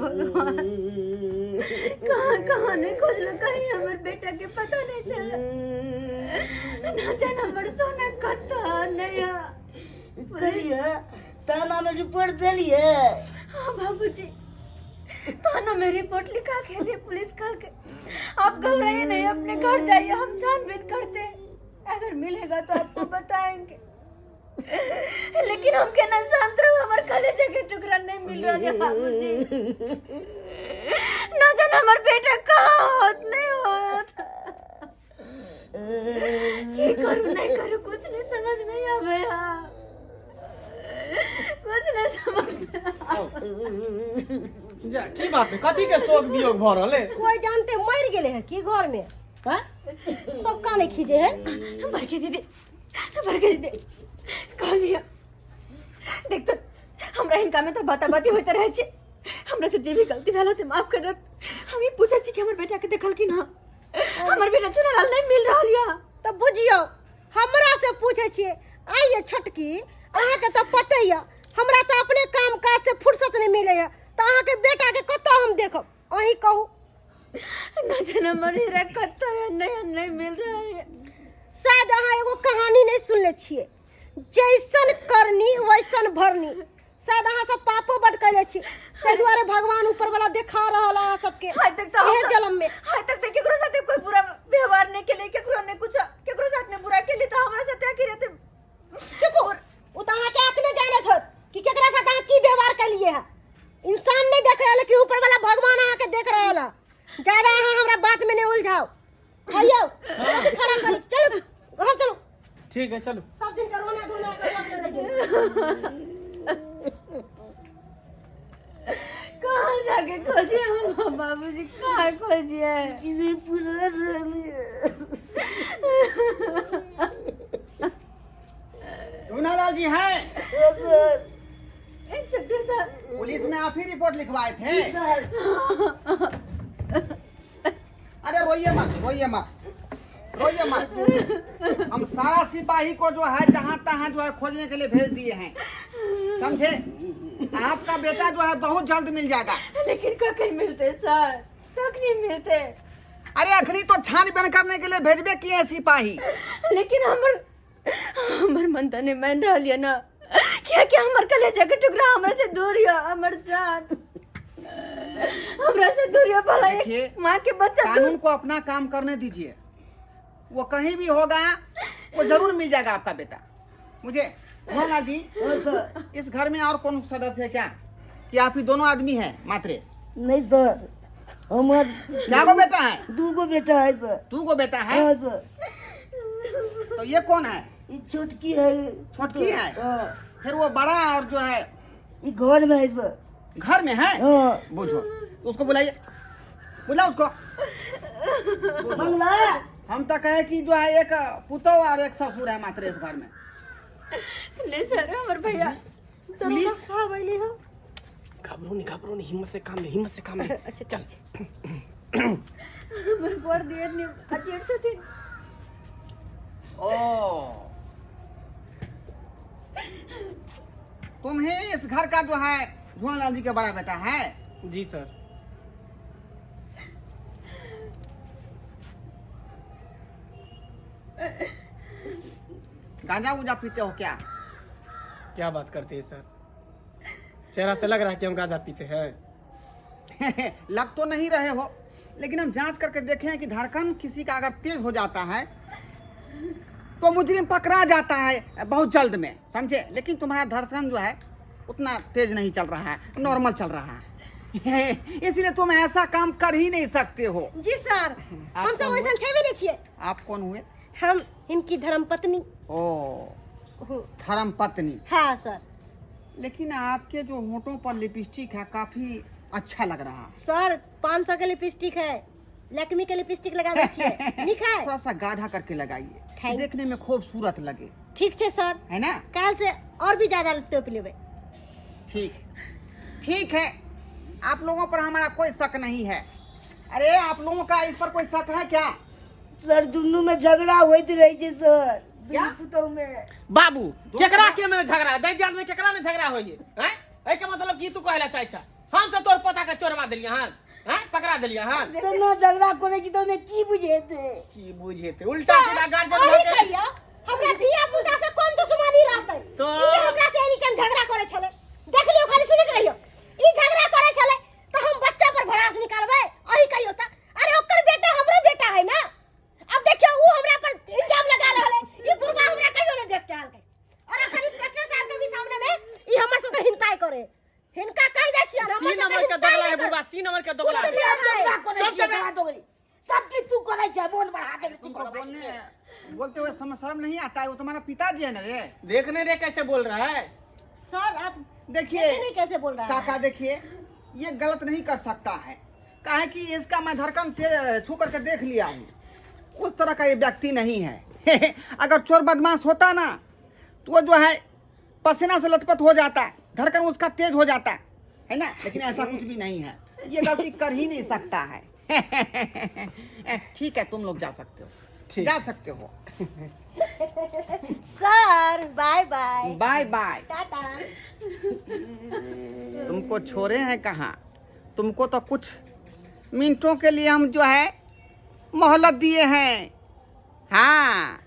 भगवान, कहाँ कहाँ नहीं खोजलो, कहीं हमर बेटा के पता नहीं चला। ना जान हमर सोना कत्ता नहीं है। करिए थाना में रिपोर्ट देलिए? हाँ बाबूजी, थाना में रिपोर्ट लिखा के लिए पुलिस कल के। आप घबराइए नहीं, अपने घर जाइए, हम छानबीन करते हैं, अगर मिलेगा तो आपको बताएंगे। लेकिन हम केना शांत रहू, हमर कलेजा के टुकड़ा नहीं मिल रहा है बाबूजी। ना जान हमर बेटा कहाँ होत नहीं होत, की करू नहीं करू कुछ नहीं समझ में आवे, कुछ नहीं समझ में जा की बात है, कथी के शोक वियोग भऽ रहल है? कोई जानते मर गेले है की घर में? हैं सब काने खींचे है। बड़की दीदी, बड़की दीदी कहलिए देख तो हमरा हिनका में तो बाता बाती होते रहे छे, हमरा से जे भी गलती भेल होते माफ कर। हम ई पूछै छी कि हमर बेटा के देखल कि ना? हमर बेटा चुनालाल नहीं मिल रहल या। तऽ बुझियौ हमरा से पूछै छियै आइए छोटकी, अहाँके तऽ पते यऽ हमरा तऽ अपने काम काज से फुर्सत नहि मिलैए, तऽ अहाँके बेटाके कतऽ हम देखब, अहीं कहू। ना जाने हमर हीरा कतऽ है, नहीं नहीं मिल रहा है। शायद अहाँ एगो कहानी नहीं सुनले छियै, जैसन करनी वैसन भरनी। शायद अहाँ सब पापो बड कैले छी, ताहि दुआरे भगवान ऊपर वाला देखा रहल अहाँ सबके आइ तक तो इहे जन्म में। आइ तक तो केकरो साथे कोई बुरा व्यवहार नहीं केले, केकरो ने कुछ केकरो साथ ने बुरा केले, तो हमरा साथे आखिर एते चुप हो। ओ तऽ अहाँके अपने जानैत होत कि केकरा साथ अहाँ की व्यवहार कैलिए है। इंसान नहीं देख रहल कि ऊपर वाला भगवान अहाँके देख रहल है। ज्यादा अहाँ हमरा बात में नहीं उलझाओ। हइयौ कथी खड़ा करू, चलू घर चलू। ठीक है चलू। सब दिन का रोना धोना कर रखने रहिए। कहाँ जाके खोजिए हम बाबूजी, कहाँ खोजिए? किसी पूरा रहलिए। लाल जी हैं? सर। इंस्पेक्टर साहब। पुलिस में आप ही रिपोर्ट लिखवाए थे? सर। अरे रोइए मत, रोइए मत, रोइए मत। हम सारा सिपाही को जो है जहाँ तहाँ जो है खोजने के लिए भेज दिए हैं, समझे? आपका बेटा जो है बहुत जल्द मिल जाएगा। लेकिन कखनी मिलते सर, कखनी मिलते? अरे अखनी तो छानबीन करने के लिए भेजबे किए हैं सिपाही। लेकिन हमर हमर मन तो नहीं मान रहल ये ना, क्या क्या हमर कलेजा के टुकड़ा हमरा से दूर या, हमर जान हमरा से दूर या, भला एक देखिए, माँ के बच्चा दूर। कानून को अपना काम करने दीजिए, वो कहीं भी होगा वो जरूर मिल जाएगा आपका बेटा। मुझे मोहनलाल जी, हाँ सर। इस घर में और कौन सदस्य है क्या, कि आप ही दोनों आदमी हैं मात्रे? नहीं सर, हमार क्या गो बेटा है? दू गो बेटा है सर। दू गो बेटा है? हाँ सर। तो ये कौन है? ये छोटकी है। छोटकी है? हाँ। फिर वो बड़ा और जो है? ये घर में है सर। घर में है? हाँ। बुझो, उसको बुलाइए, बुला उसको। मंगला। हम तो कहे कि जो है एक पुतोह और एक ससुर है मात्र इस घर में। नहीं सर, हमर भैया पुलिस? साहब अइली हँ। घबरो नहीं, घबरो नहीं, हिम्मत से काम ले, हिम्मत से काम ले। अच्छा चल। हमर बड़ दियर ने अजेब छथिन। ओ तुम ही इस घर का जो है भुवनलाल जी का बड़ा बेटा है? जी सर। गांजा उंजा पीते हो क्या? क्या बात करते हैं सर, चेहरा से लग रहा है कि हम गांजा पीते हैं। लग तो नहीं रहे हो, लेकिन हम जांच करके देखे हैं कि धड़कन किसी का अगर तेज हो जाता है तो मुजरिम पकड़ा जाता है बहुत जल्द में, समझे? लेकिन तुम्हारा धड़कन जो है उतना तेज नहीं चल रहा है, नॉर्मल चल रहा है, इसलिए तुम ऐसा काम कर ही नहीं सकते हो। जी सर, आप हम सब कौन वैसन हुए? छेबे नहीं छियै। आप कौन हुए? हम इनकी धर्मपत्नी। ओ धर्मपत्नी। हाँ सर। लेकिन आपके जो होठों पर लिपस्टिक है काफी अच्छा लग रहा है। सर 500 के लिपस्टिक है, लक्ष्मी के लिपस्टिक लगावे छियै, नीक है? थोड़ा सा गाढ़ा करके लगाइए, Thank- देखने में खूबसूरत लगे। ठीक छै सर। है ना? काल से और भी ज्यादा तोप लेबै। ठीक ठीक है, आप लोगों पर हमारा कोई शक नहीं है। अरे आप लोगों का इस पर कोई शक है क्या? सर दुनू में झगड़ा होइत रहे छै सर, क्या? दुनू पुतहु में। बाबू केकरा के में झगड़ा दै दियाद में केकरा ने झगड़ा होइए हैं? एहि के मतलब की तू कहला चाहै छ? हम सब तोर पोता के चोरवा देलियै हन, हैं, पकड़ा देलियै हन। तेना झगड़ा करै छी तऽ ओहिमे की बुझेतै? की बुझेतै, उल्टा सीधा गार्जियन अही भऽ के कहियो हमरा धिया पुता से कोन दुश्मनी रहतै? ई हमरा से एनी टाइम झगड़ा करै छलै, देख लियौ, खाली सुनैत रहियौ। ई झगड़ा करै छलै तऽ हम बच्चा पर भड़ास निकालबै? अही कहियो तऽ। अरे, ओकर बेटा हमरो बेटा है ना। अब देखियो, ऊ हमरा पर इल्जाम लगा रहल है। ई बुढ़वा हमरा कहियो नहीं देख चाहलकै और अखन इंस्पेक्टर साहब के भी सामने में ई हमर सबके हिनताई करे। हिनका कहि दै छियै, सी नंबर के दोगला है बुढ़वा, सी नंबर के दोगला है। झगड़ा करै चुप छी, चुप। ओकरा दोगली सब चीज तू करै छै, मोन बढ़ा देने छी। तुमको बोलने बोलते हुए समय शर्म नहीं आता है? वो तुम्हारा पिताजी है ना रे। देख नहीं रे कैसे बोल रहा है? सर, आप देखिए, देखिए नहीं कैसे बोल रहा है। काका, देखिए, ये गलत नहीं कर सकता है, काहे कि इसका मैं धड़कन छू करके देख लिया हूँ, उस तरह का ये व्यक्ति नहीं है। अगर चोर बदमाश होता ना तो वो जो है पसीना से लथपथ हो जाता, धड़कन उसका तेज हो जाता है ना, लेकिन ऐसा कुछ भी नहीं है। ये गलती कर ही नहीं सकता है। ठीक है, तुम लोग जा सकते हो। ठीक। जा सकते हो। Sir, bye bye. Bye bye. Tata. तुमको छोड़े हैं कहाँ? तुमको तो कुछ मिनटों के लिए हम जो है मोहलत दिए हैं। हाँ।